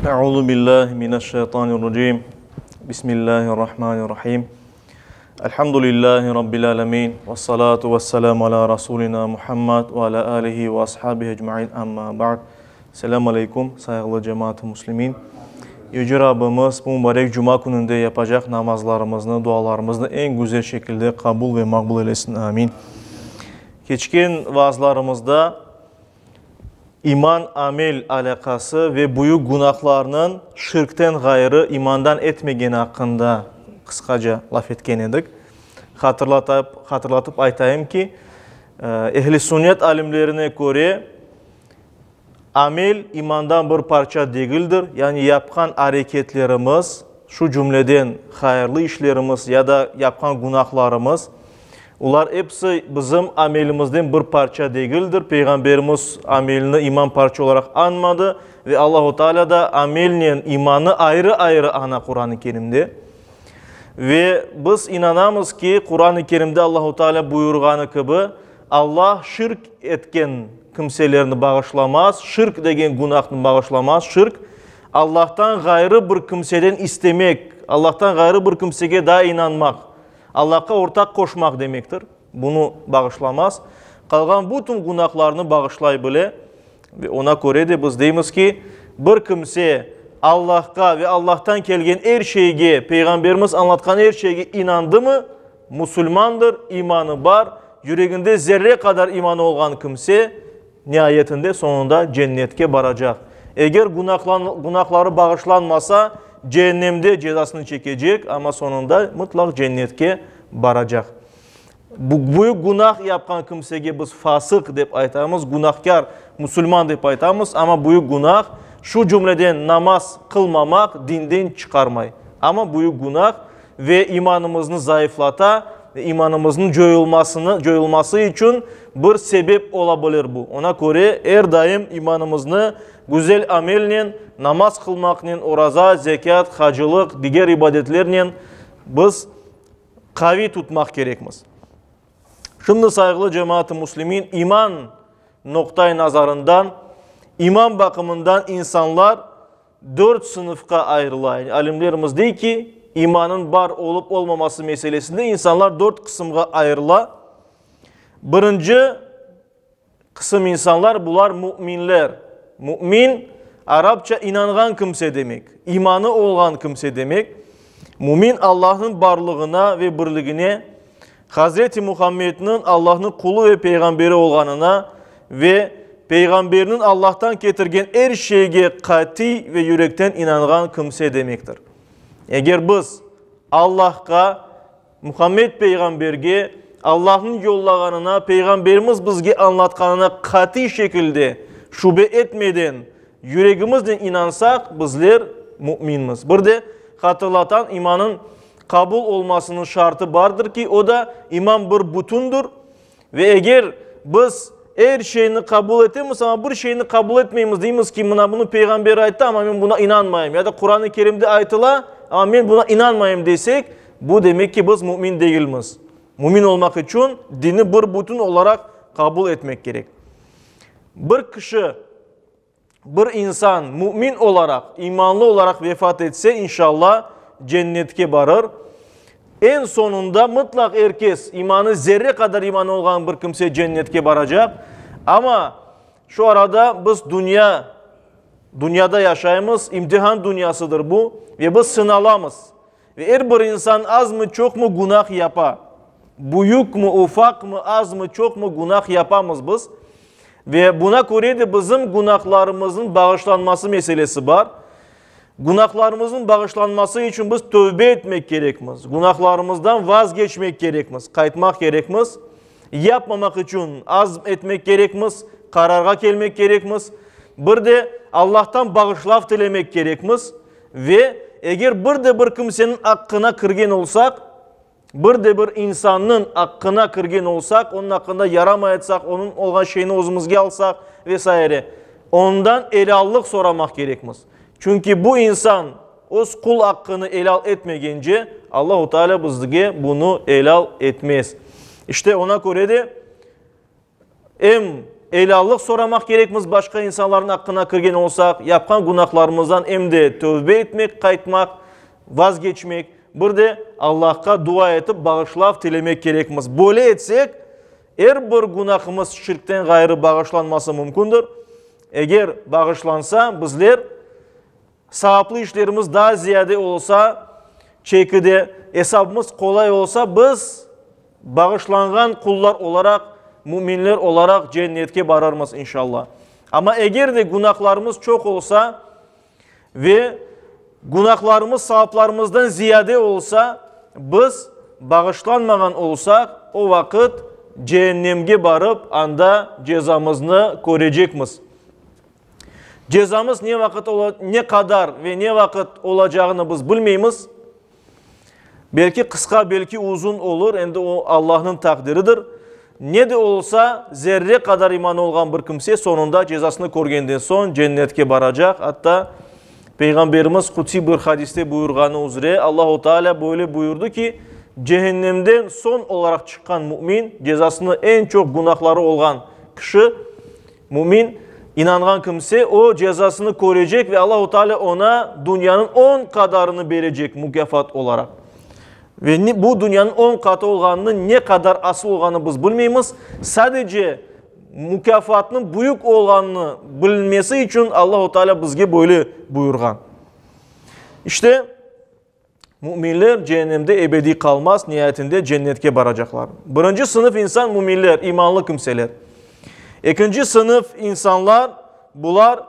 Euzu billahi mineşşeytanirracim. Bismillahirrahmanirrahim. Elhamdülillahi rabbil alamin. Vessalatu vesselamu ala rasulina Muhammad ve ala alihi ve ashabihi ecmain. Amma ba'd. Selam aleykum, sayğılı cemaat-ı muslimin. Yüce Rabbimiz bu mübarek cuma kününde yapacaq namazlarımıznı, dualarımıznı eñ güzel şekilde qabul ve maqbul eylesin. Amin. Keçken vaazlarımızda İman-amel alâqası ve büyük günahlarnıñ şirkten ğayrı imandan etmegeni aqqında qısqaca laf etken edik. Hatırlatıp aytayım ki, ehl-i sünnet alimlerine köre, amel imandan bir parça degildir, yani yapqan areketlerimiz, şu cümleden hayırlı işlerimiz ya da yapqan günahlarımız, Olar episi bizim amelimizden bir parça degildir. Peyğamberimiz amelni iman parça olaraq añmadı ve Allahu Teala da amelnen imanı ayrı-ayrı aña Quran-ı Kerimde. Ve biz inanamız ki, Quran-ı Kerimde Allahu Teala buyurğanı kibi, Allah şirk etken kimselerni bağışlamaz, şirk degen günahnı bağışlamaz. Şirk, Allahtan ğayrı bir kimseden istemek, Allahtan ğayrı bir kimsege daa inanmaq. Allahqa ortaq qoşmaq demektir. Bunı bağışlamaz. Qalğan bütün günahlarnı bağışlay bile. Ve ona köre de biz deymiz ki, bir kimse Allahqa ve Allahtan kelgen er şeyge, Peyğamberimiz añlatqan er şeyge inandımı, musulmandır, imanı bar, yüreginde zerre qadar imanı olğan kimse, niayetinde, soñunda cennetke baracaq. Eger günahları bağışlanmasa, ceennemde cezasını çekecek, amma soñunda mıtlaq cennetke baracaq. Büyük günah yapqan kimsege biz fasıq dep aytamız, günahkâr musulman dep aytamız, amma büyük günah, şu cümleden namaz qılmamaq dinden çıqarmay. Amma büyük günah ve imanımıznı zayıflata, imanımıznıñ coyulmasını, coyulması içün bir sebep ola bilir bu. Ona köre, er daim imanımıznı güzel amelnen, namaz qılmaqnen, oraza, zekât, hacılıq, diger ibadetlernen biz qaviy tutmaq kerekmiz. Şimdi, sayğılı cemaat-ı müslimin, iman noqta-i nazarından, iman baqımından insanlar dört sınıfqa ayırıla. Yani alimlerimiz dey ki, imanıñ bar olıp olmaması meselesinde insanlar dört qısımğa ayırıla. Birinci qısım insanlar, bular müminler. Mümin, arapça inanğan kimse demek, imanı olğan kimse demek. Mümin Allahnıñ barlığına ve birligine, Hazreti Muhammedniñ Allahnıñ qulu ve peyğamberi olğanına ve peyğamberniñ Allahtan ketirgen er şeyge qatiy ve yürekten inanğan kimse demektir. Eger biz Allahqa, Muhammed peyğamberge, Allahnıñ yollağanına, peyğamberimiz bizge añlatqanına qatiy şekilde, şübe etmeden, yüregimiznen inansaq, bizler müminmiz. Bir de hatırlatan imanıñ qabul olmasınıñ şartı bardır ki, o da iman bir bütündir ve eger biz er şeyni qabul etemiz, amma bir şeyni qabul etmeymiz, deymiz ki, mına bunı peyğamber ayttı, amma men buna inanmayım, ya da Quran-ı Kerimde aytıla, amma men buna inanmayım desek, bu demek ki, biz mümin degilmiz. Mümin olmaq içün dinni bir bütün olaraq qabul etmek kerek. Bir kişi. Bir insan mümin olaraq, imanlı olaraq vefat etse, inşalla, cennetke barır. Eñ soñunda mıtlaq er kes, imanı zerre qadar imanı olğan bir kimse cennetke baracaq. Amma şu arada biz dünya, dünyada yaşaymız, imtihan dünyasıdır bu ve biz sınalamız. Ve er bir insan azmı, çoqmı günah yapa. Büyükmi, ufaqmı, azmı, çoqmı günah yapamız biz. Ve buna köre de bizim günahlarımıznıñ bağışlanması meselesi bar. Günahlarımıznıñ bağışlanması içün biz tövbe etmek kerekmiz. Günahlarımızdan vazgeçmek kerekmiz, qaytmaq kerekmiz. Yapmamaq içün azm etmek kerekmiz, qararğa kelmek kerekmiz. Bir de Allahtan bağışlav tilemek kerekmiz. Ve eger bir de bir kimseniñ aqqına kirgen olsaq, bir de bir insannıñ aqqına kirgen olsaq, onıñ aqqında yaramay aytsaq, onıñ olğan şeyini özümizge alsaq ve saire, ondan elâllıq soramaq kerekmiz. Çünki bu insan öz qul aqqını elâl etmegence, Allahu Teala bizge bunı elâl etmez. İşte, ona köre de, em. Elâllıq soramaq kerekmiz başqa insanlarnıñ aqqına kirgen olsaq, yapqan günahlarımızdan em de tövbe etmek, qaytmaq, vazgeçmek, bir de Allahqa dua etip bağışlav tilemek kerekmiz. Böyle etsek, er bir günahımız şirkten ğayrı bağışlanması mümkündir. Eger bağışlansa, bizler Savaplı işlerimiz daa ziyade olsa, çekide esabımız qolay olsa, biz bağışlanğan qullar olaraq, müminler olaraq cennetke bararmız, inşallah. Amma eger de günahlarımız çoq olsa ve günahlarımız savaplarımızdan ziyade olsa, biz bağışlanmağan olsaq, o vaqıt ceennemge barıp, anda cezamıznı körecekmiz. Cezamız ne vaqıt ola, ne qadar ve ne vaqıt olacağını biz bilmeymiz. Belki qısqa, belki uzun olur, endi o Allahnıñ taqdiridir. Ne de olsa, zerre qadar imanı olğan bir kimse soñunda cezasını körgenden soñ cennetke baracaq. Atta Peyğamberimiz qudsiy bir hadiste buyurğanı üzre Allahu Teala böyle buyurdı ki, cehennemden soñ olaraq çıqqan mümin, cezasını eñ çoq günahları olğan kişi, Mümin, inanğan kimse, o, cezasını körecek ve Allahu Teala oña dünyanıñ on qadarını berecek mukâfat olaraq. Ve bu dünyanıñ on qatı olğanını ne qadar asıl olğanını biz bilmeymiz, sadece mukâfatnıñ büyük olğanını bilinmesi içün Allahu Teala bizge böyle buyurğan. İşte, Müminler cehennemde ebediy qalmaz, niayetinde cennetke baracaqlar. Birinci sınıf insan müminler, imanlı kimseler. Ekinci sınıf insanlar, bular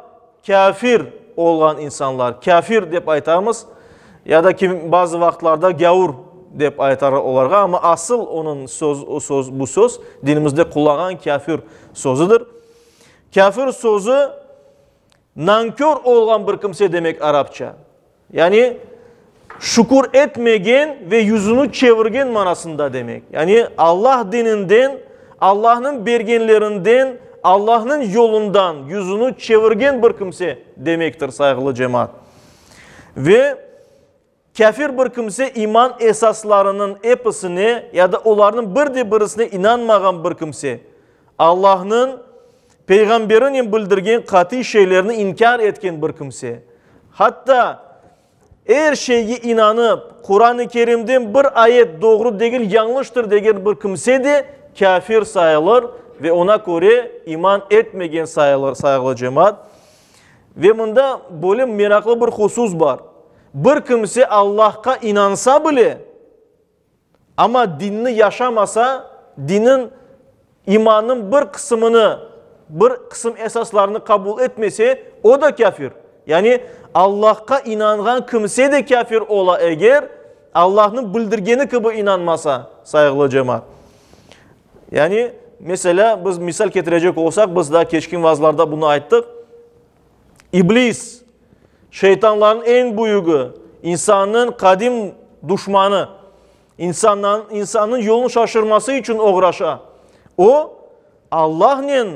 kâfir olğan insanlar. Kâfir dep aytamız, ya da kim, bazı vaqıtlarda gâur dep aytarlar olarğa, amma asıl onıñ söz, söz, bu söz dinimizde qullanğan kâfir sözüdir. Kâfir sözü nankör olğan bir kimse demek arapça. Yani, şükür etmegen ve yüzüni çevirgen manasında demek. Yani, Allah dininden, Allahnıñ bergenlerinden, Allahnıñ yolundan yüzüni çevirgen bir kimse demektir, sayğılı cemaat. Ve kâfir bir kimse iman esaslarınıñ episine ya da olarnıñ bir de birisine inanmağan bir kimse, Allahnıñ Peyğamberinen bildirgen qatiy şeylerni inkâr etken bir kimse, hatta er şeyge inanıp, Quran-ı Kerimden bir ayet doğru degil, yañlıştır degen bir kimse de kâfir sayılır ve oña köre iman etmegen sayılır, sayğılı cemaat. Ve mında böyle meraqlı bir husus bar, bir kimse Allahqa inansa bile, Amma dinni yaşamasa, diniñ, imannıñ bir qısımını, bir qısım esaslarını qabul etmese, o da kâfir. Yani Allahqa inanğan kimse de kâfir ola, eger Allahnıñ bildirgeni kibi inanmasa, sayğılı cemaat. Yani, meselâ, biz misal ketirecek olsaq, biz daa keçken vaazlarda bunı ayttıq, İblis, şeytanlarnıñ eñ büyügi, insannıñ qadim duşmanı, insandan, insannıñ yolunı şaşırması içün oğraşa. O, Allahnen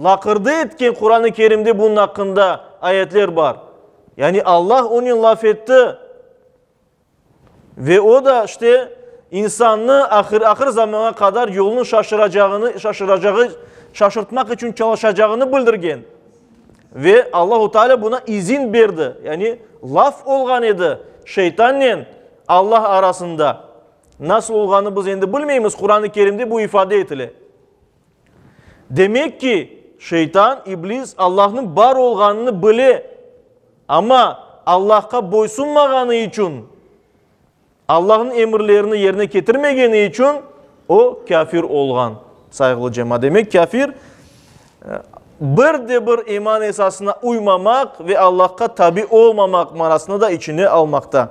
laqırdı etken Quran-ı Kerimde bunıñ aqqında ayetler bar. Yani Allah onen laf etti. Ve o da, işte, insannı ahır, ahır zamanğa qadar yolunı şaşıracağını, şaşıracağı, şaşırtmaq içün çalışacağını bildirgen. Ve Allahu Teala buna izin berdi. Yani laf olğan edi şeytannen Allah arasında. Nasıl olğanı biz endi bilmeymiz, Quran-ı Kerimde bu ifade etile. Demek ki, şeytan, iblis, Allahnıñ bar olğanını bile, amma Allahqa boysunmağanı içün, Allahnıñ emirlerini yerine ketirmegeni içün o kâfir olğan, sayğılı cemaat. Demek, kâfir, bir de bir iman esasına uymamaq ve Allahqa tabi olmamaq manasını da içine almaqta.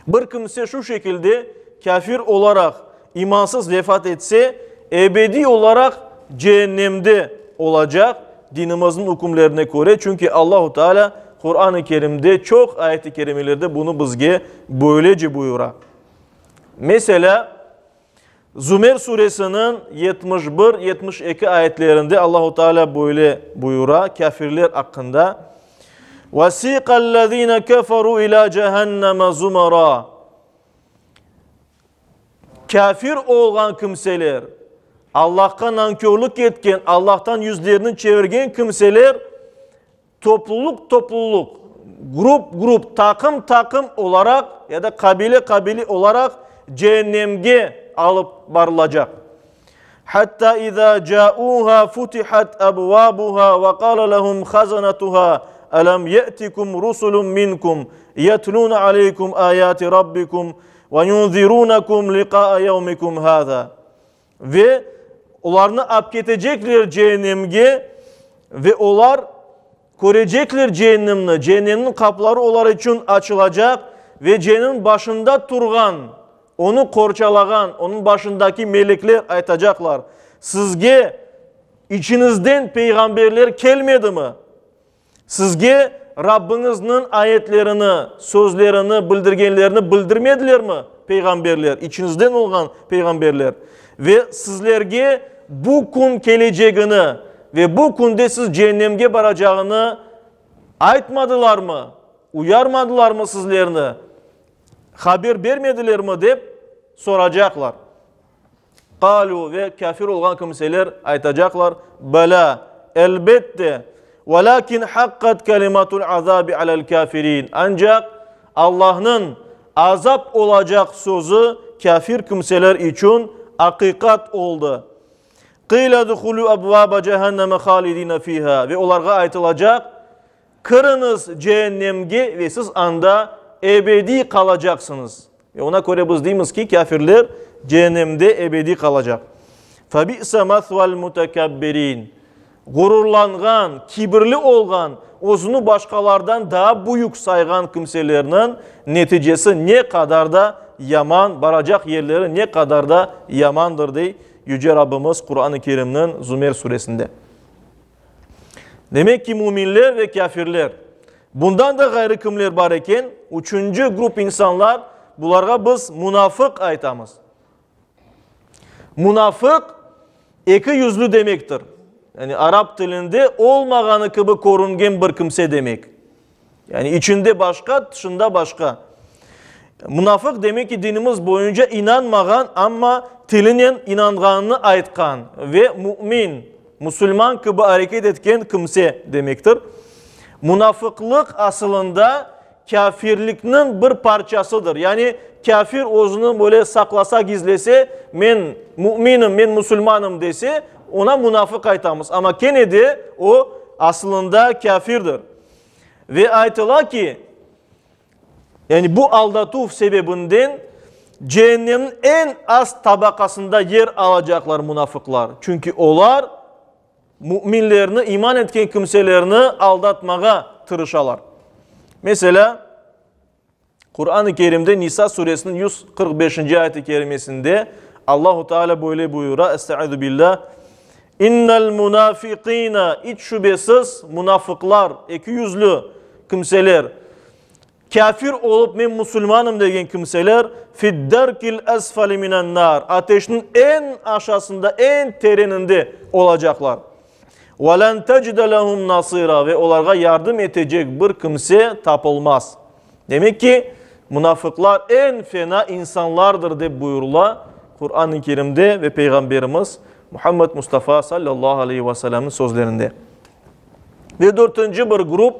Bir kimse şu şekilde kâfir olaraq imansız vefat etse, ebediy olaraq ceennemde olacaq, dinimizniñ ükümlerine köre, çünki Allahu Teala Quran-ı Kerimde çoq ayet-i kerimelerde bunı bizge böylece buyura. Meselâ, Zümer suresiniñ 71, 72 ayetlerinde Allahu Teala böyle buyura kâfirler aqqında, Vesiqallezine keferu ila cehenneme zumera. Kâfir olğan kimseler. Allahqa nankörlük etken, Allahtan yüzlerini çevirgen kimseler toplulıq-toplulıq, grup-grup, taqım-taqım olaraq ya da qabile-qabile olaraq ceennemge alıp barılacaq. Hatta iza cauha futihat abvabuha ve qala lehum hazanatuha alam ye'tikum rusulun minkum yetluna aleykum ayati rabbikum ve yunzirunakum liqa'a yevmikum hâzâ. Ve olarnı ap ketecekler ceennemge, ve olar körecekler ceennemni, ceennemniñ qapıları olar içün açılacaq, ve ceennemniñ başında turğan, onı qorçalağan, onıñ başındaki melekler aytacaqlar, Sizge içiñizden peyğamberler kelmedimi? Sizge Rabbiñizniñ ayetlerini, sözlerini, bildirgenlerini bildirmedilermi peyğamberler, içiñizden olğan peyğamberler? Ve sizlerge bu kün kelecegini ve bu künde siz ceennemge baracağını aytmadılarmı, uyarmadılarmı sizlerni, haber bermedilermi dep soracaqlar. Qalu, ve kâfir olğan kimseler aytacaqlar, Belâ, elbette, velâkin haqqat kelimatul azâbi alel kâfirin, ancaq Allahnıñ azap olacaq sözü kâfir kimseler içün aqiqat oldı. Qîle udhulû ebvâbe cehenneme hâlidîne fîhâ, ve olarğa aytılacaq, Kiriñiz ceennemge ve siz anda ebediy qalacaqsıñız. Ve ona köre biz deymiz ki, kâfirler ceennemde ebediy qalacaq. Febi'se mesvel mutekebbirin. Ğururlanğan, kibirli olğan, özüni başqalardan daa büyük sayğan kimselerniñ neticesi ne qadar da yaman, baracaq yerleri ne qadar da yamandır, dey Yüce Rabbimiz Quran-ı Kerimniñ Zümer suresinde. Demek ki, müminler ve kâfirler. Bundan da ğayrı kimler bar eken? Üçünci grup insanlar, bularğa biz munafıq aytamız. Munafıq, eki yüzlü demektir. Yani arap tilinde olmağanı kibi körüngen bir kimse demek. Yani içinde başqa, tışında başqa. Munafıq demek ki, dinimiz boyunca inanmağan, amma tilinen inanğanını aytqan ve mümin, musulman kibi areket etken kimse demektir. Munafıqlıq asılında kâfirlikniñ bir parçasıdır. Yani kâfir özüni böyle saqlasa, gizlese, men müminim, men musulmanım dese, ona munafıq aytamız. Amma kene de o asılında kâfirdir. Ve aytıla ki, yani bu aldatuv sebebinden ceennemniñ eñ ast tabaqasında yer alacaqlar munafıqlar. Çünki olar müminlerni, iman etken kimselerni aldatmağa tırışalar. Meselâ, Quran-ı Kerimde Nisa suresiniñ 145-nci ayet-i kerimesinde Allahu Teala böyle buyura, Estaizu billah, İnnel munafiqina, iç şübesiz munafıqlar, ekiyüzlü kimseler, kâfir olıp men musulmanım degen kimseler, fid-derkil esfali minen-nar, ateşniñ eñ aşasında, eñ tereninde olacaqlar. Ve len tecide lehum nasira, ve olarğa yardım etecek bir kimse tapılmaz. Demek ki, munafıqlar eñ fena insanlardır, dep buyurıla Quran-ı Kerimde ve Peyğamberimiz Muhammed Mustafa sallallahu aleyhi ve sellemniñ sözlerinde. Ve dörtünci bir grup,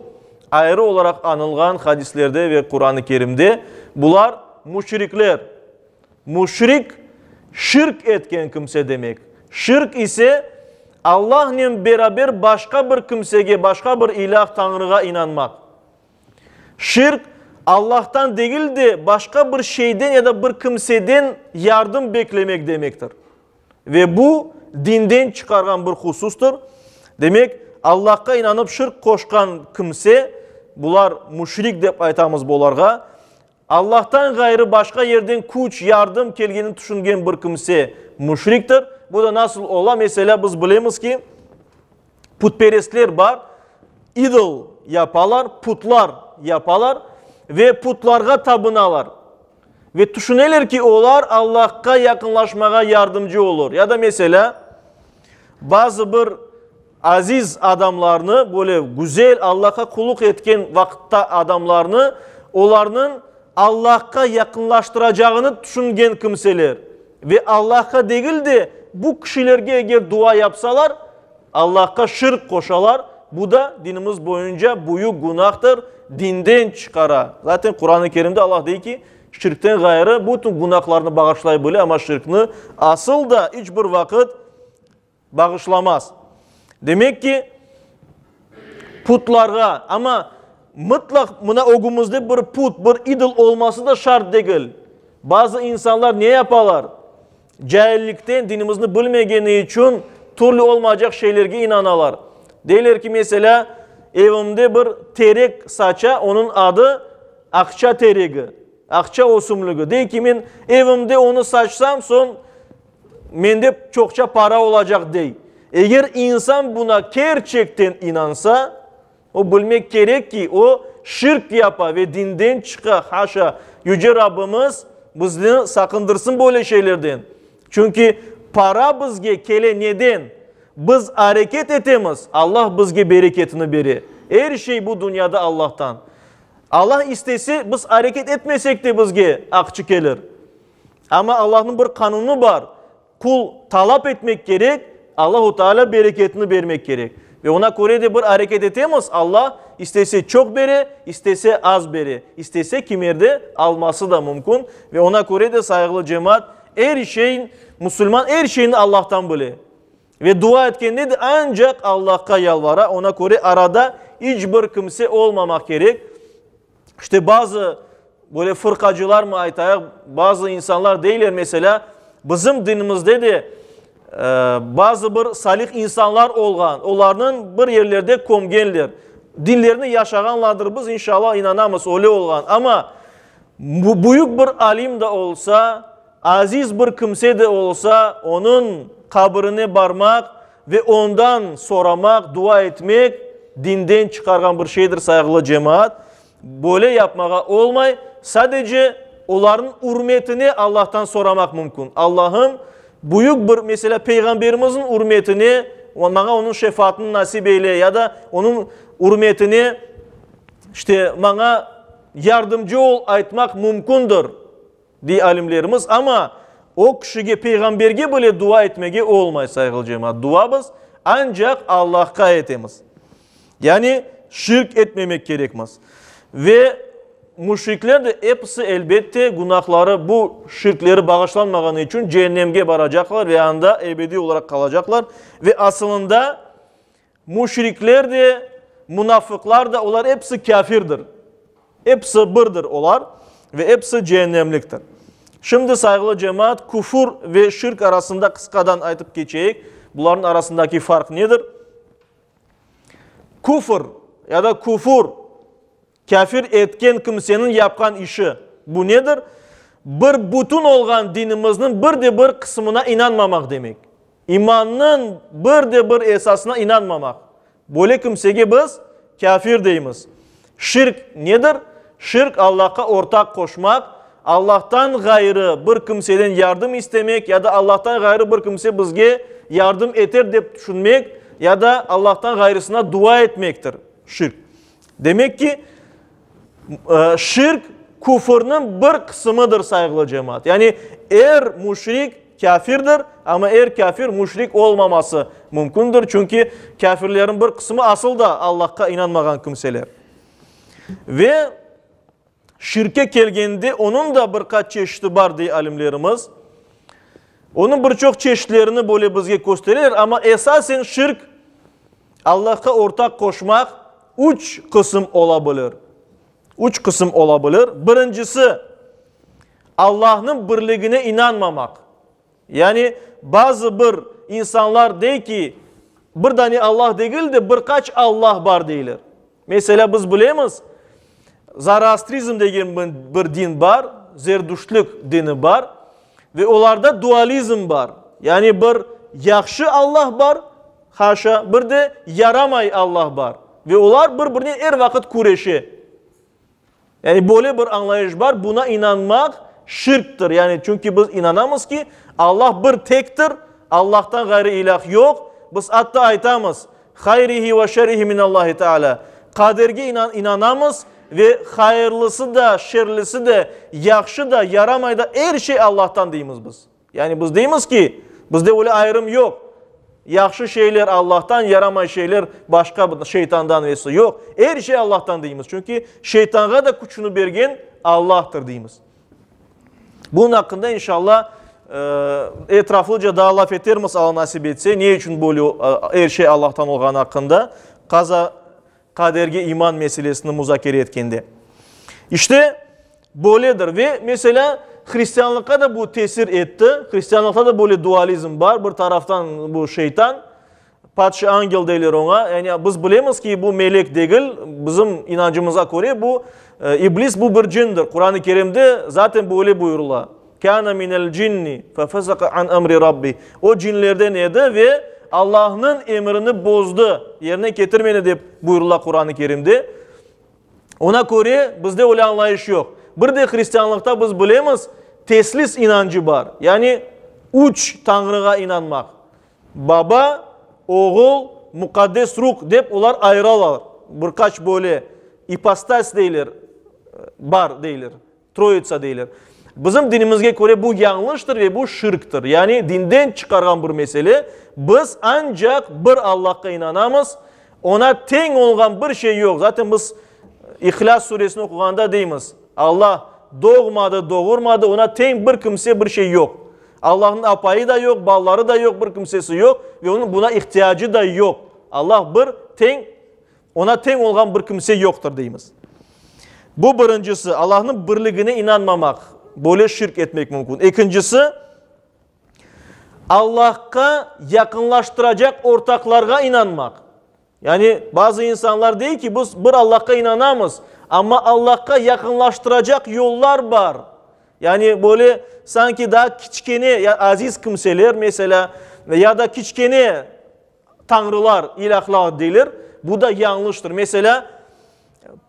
ayrı olaraq añılğan hadislerde ve Quran-ı Kerimde, bular müşrikler. Müşrik, şirk etken kimse demek. Şirk ise, Allahnen beraber başqa bir kimsege, başqa bir ilâh, tañrığa inanmaq. Şirk, Allahtan degil de, başqa bir şeyden ya da bir kimseden yardım beklemek demektir. Ve bu, dinden çıqarğan bir husustır. Demek, Allahqa inanıp şirk qoşqan kimse, bular müşrik dep aytamız bularğa, Allahtan ğayrı başqa yerden küç, yardım kelgenini tüşüngen bir kimse müşriktir. Bu da nasıl ola? Meselâ, biz bilemiz ki, putperestler bar, idol yapalar, putlar yapalar ve putlarğa tabınalar. Ve tüşüneler ki, olar Allahqa yaqınlaşmağa yardımcı olur. Ya da meselâ, bazı bir Aziz adamlarnı, böyle güzel, Allahqa qulluq etken vaqıtta adamlarnı, olarnıñ Allahqa yaqınlaştıracağını tüşüngen kimseler ve Allahqa degil de, bu kişilerge eger dua yapsalar, Allahqa şirk qoşalar, bu da dinimiz boyunca büyük günahtır, dinden çıqara. Zaten Quran-ı Kerimde Allah dey ki, şirkten ğayrı bütün günahlarnı bağışlay bile, amma şirkni asıl da iç bir vaqıt bağışlamaz. Demek ki, putlarğa, amma mıtlaq mına ögümizde bir put, bir idol olması da şart degil. Bazı insanlar ne yapalar? Caillikten, dinimizni bilmegeni içün türlü olmaycaq şeylerge inanalar. Deyler ki, meselâ, evimde bir terek saça, onıñ adı aqça teregi, aqça ösümligi. Dey ki, men evimde onı saçsam, soñ mende çoqça para olacaq, dey. Eger insan buna kerçekten inansa, O bilmek kerek ki, o şirk yapa ve dinden çıqa, haşa, Yüce Rabbimiz bizni saqındırsın böyle şeylerden. Çünki para bizge kele neden? Biz areket etemiz, Allah bizge bereketini bere. Er şey bu dünyada Allahtan. Allah istese, biz areket etmesek de bizge aqçı kelir. Amma Allahnıñ bir qanunı bar, Qul talap etmek kerek, Allahu Teala bereketini bermek kerek. Ve ona köre de bir areket etemiz, Alla istese çoq bere, istese az bere, istese kimerde alması da mümkün. Ve ona köre de, sayğılı cemaat, er şeyin, musulman er şeyni Allahtan bile. Ve dua etkende de ancaq Allahqa yalvara, ona köre arada iç bir kimse olmamaq kerek. İşte bazı böyle fırqacılar mı aytayıq, bazı insanlar deyler, meselâ, bizim dinimizde de bazı bir salih insanlar olğan, olarnıñ bir yerlerde kömgenler, dinlerini yaşağanlardır, biz inşallah inanamız, öyle olğan. Amma büyük bir alim de olsa, aziz bir kimse de olsa, onıñ qabirine barmaq Ve ondan soramaq, dua etmek dinden çıqarğan bir şeydir, sayğılı cemaat. Böyle yapmağa olmay, sadece olarnıñ ürmetine Allahtan soramaq mümkün. Allahım, büyük bir, meselâ, Peyğamberimizniñ ürmetine maña onıñ şefaatını nasip eyle ya da onıñ ürmetine, işte, maña yardımcı ol aytmaq mümkündir. Dey alimlerimiz, amma o kişige, peyğamberge bile dua etmege olmay, sayğılı cemaat. Dua biz ancaq Allahqa etemiz. Yani şirk etmemek kerekmiz. Ve müşrikler de episi, elbette, günahları, bu şirkleri bağışlanmağanı içün ceennemge baracaqlar ve anda ebediy olaraq qalacaqlar. Ve asılında Müşrikler de, munafıqlar da, olar episi kâfirdir. Episi birdir olar ve episi ceennemliktir. Şimdi, sayğılı cemaat, küfür ve şirk arasında qısqadan aytıp keçeyik, bularnıñ arasındaki farq nedir? Küfür ya da küfür, kâfir etken kimseniñ yapqan işi, bu nedir? Bir bütün olğan dinimizniñ bir de bir qısmına inanmamaq demek. İmannıñ bir de bir esasına inanmamaq. Böyle kimsege biz kâfir deymiz. Şirk nedir? Şirk, Allahqa ortaq qoşmaq, Allahtan ğayrı bir kimseden yardım istemek ya da Allahtan ğayrı bir kimse bizge yardım eter dep tüşünmek ya da Allahtan ğayrısına dua etmektir, şirk. Demek ki, şirk küfürniñ bir qısımıdır, sayğılı cemaat. Yani er müşrik kâfirdir, amma er kâfir müşrik olmaması mümkündir, çünki kâfirlerniñ bir qısımı asıl da Allahqa inanmağan kimseler. Ve şirke kelgende onıñ da bir qaç çeşiti bar, dey alimlerimiz. Onıñ bir çoq çeşitlerini böyle bizge köstereler, amma esasen şirk, Allahqa ortaq qoşmaq üç qısım ola bilir. Üç qısım ola bilir. Birincisi, Allahnıñ birligine inanmamaq. Yani bazı bir insanlar dey ki, bir dane Allah degil de, bir qaç Allah bar deyler. Meselâ, biz bilemiz, zoroastrizm degen bir din bar, zerdüştlik dini bar ve olarda dualizm bar. Yani bir yahşı Allah bar, haşa, bir de yaramay Allah bar. Ve olar bir-birinen er vaqıt küreşe. Yani böyle bir añlayış bar, buna inanmaq şirktir. Yani çünki biz inanamız ki, Allah bir tektir, Allahtan ğayrı ilâh yoq. Biz atta aytamız, Hayrihi ve şerrihi minallahi Teala. Qaderge inanamız ve hayırlısı da, şerlisi de, yahşı da, yaramay da, er şey Allahtan deymiz biz. Yani biz deymiz ki, Bizde öyle ayırım yoq. Yahşı şeyler Allahtan, yaramay şeyler başqa bir şeytandan vs. Yoq, er şey Allahtan deymiz. Çünki şeytanğa da küçüni bergen Allahtır deymiz. Bunıñ aqqında inşallah etraflıca daa laf etermiz, Alla nasip etse, ne içün böyle er şey Allahtan olğanı aqqında, qaza qaderge iman meselesini muzakere etkende. İşte, böyledir. Ve, meselâ, hristianlıqqa da bu tesir etti. Hristianlıqta da böyle dualizm bar. Bir taraftan bu şeytan, padşa angel deyler oña. Yani biz bilemiz ki, bu melek degil. Bizim inancımızğa köre, bu iblis, bu bir cindir. Quran-ı Kerimde zaten böyle buyurıla. Kâne minel cinni fefeseka an emri Rabbi. O cinlerden edi ve Allahnıñ emrini bozdı, yerine ketirmedi dep buyurıla Quran-ı Kerimde. Ona köre bizde öyle añlayış yoq. Bir de hristianlıqta biz bilemiz, teslis inancı bar, yani üç Tañrığa inanmaq. Baba, Oğul, Muqaddes Ruh dep olar ayıralar, bir qaç böyle ipostas deyler, bar deyler. Troitsa deyler. Bizim dinimizge köre bu yañlıştır ve bu şirktir, yani dinden çıqarğan bir mesele. Biz ancaq bir Allahqa inanamız, oña teñ olğan bir şey yoq. Zaten biz İhlâs suresini oquğanda deymiz, Allah doğmadı, doğurmadı, oña teñ bir kimse, bir şey yoq. Allahnıñ apayı da yoq, balaları da yoq, bir kimsesi yoq ve onıñ buna ihtiyacı da yoq. Allah bir, teñ Oña teñ olğan bir kimse yoqtır, deymiz. Bu birincisi, Allahnıñ birligine inanmamaq, böyle şirk etmek mümkün. Ekincisi, Allahqa yaqınlaştıracaq ortaqlarğa inanmaq. Yani bazı insanlar dey ki, biz bir Allahqa inanamız, amma Allahqa yaqınlaştıracaq yollar bar. Yani böyle sanki daa kiçkene, ya aziz kimseler, meselâ, ya da kiçkene Tañrılar, ilâhlar deyler, bu da yañlıştır. Meselâ,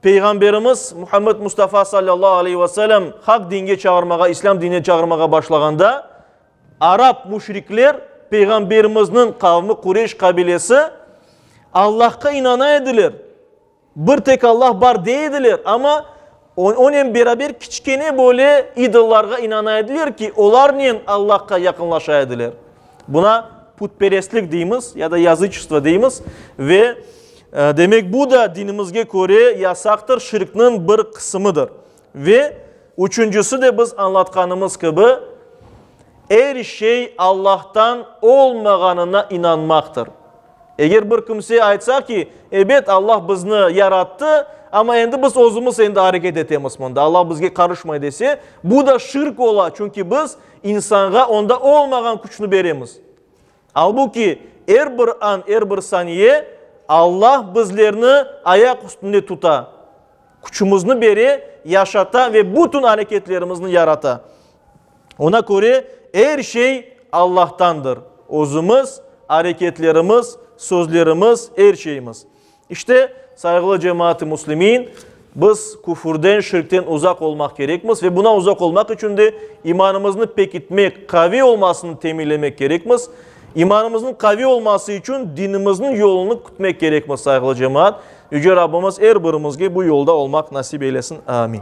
Peyğamberimiz Muhammed Mustafa salâllahu aleyhi ve sellem haq dinge çağırmağa, İslâm dinine çağırmağa başlağanda, arap müşrikler Peyğamberimizniñ qavmi, Qureyş qabilesi, Allahqa inana ediler. Bir tek Allah bar dey ediler, amma onen beraber kiçkene böyle idollarğa inana ediler ki, olarnen Allahqa yaqınlaşa ediler. Buna putperestlik deymiz ya da yazıçestvo deymiz ve, demek, bu da dinimizge köre yasaqtır, şirkniñ bir qısımıdır. Ve üçüncisi de biz añlatqanımız kibi, er şey Allahtan olmağanına inanmaqtır. Eger bir kimse aytsa ki, ebet, Allah bizni yarattı, amma endi biz özümiz endi areket etemiz mında, Allah bizge qarışmay dese, bu da şirk ola, çünki biz insanğa onda olmağan küçni beremiz. Albu ki, er bir an, er bir saniye Allah bizlerni ayaq üstünde tuta, küçümizni bere, yaşata ve bütün areketlerimizni yarata. Ona köre, er şey Allahtandır, özümiz, areketlerimiz, sözlerimiz, er şeyimiz. İşte, sayğılı cemaat-ı müslimin, biz küfürden, şirkten uzaq olmaq kerekmiz ve buna uzaq olmaq içün de imanımıznı pekitmek, qaviy olmasını teminlemek kerekmiz. İmanımıznıñ qaviy olması içün dinimizniñ yolunı kütmek kerekmiz, sayğılı cemaat. Yüce Rabbimiz er birimizge bu yolda olmaq nasip eylesin. Amin.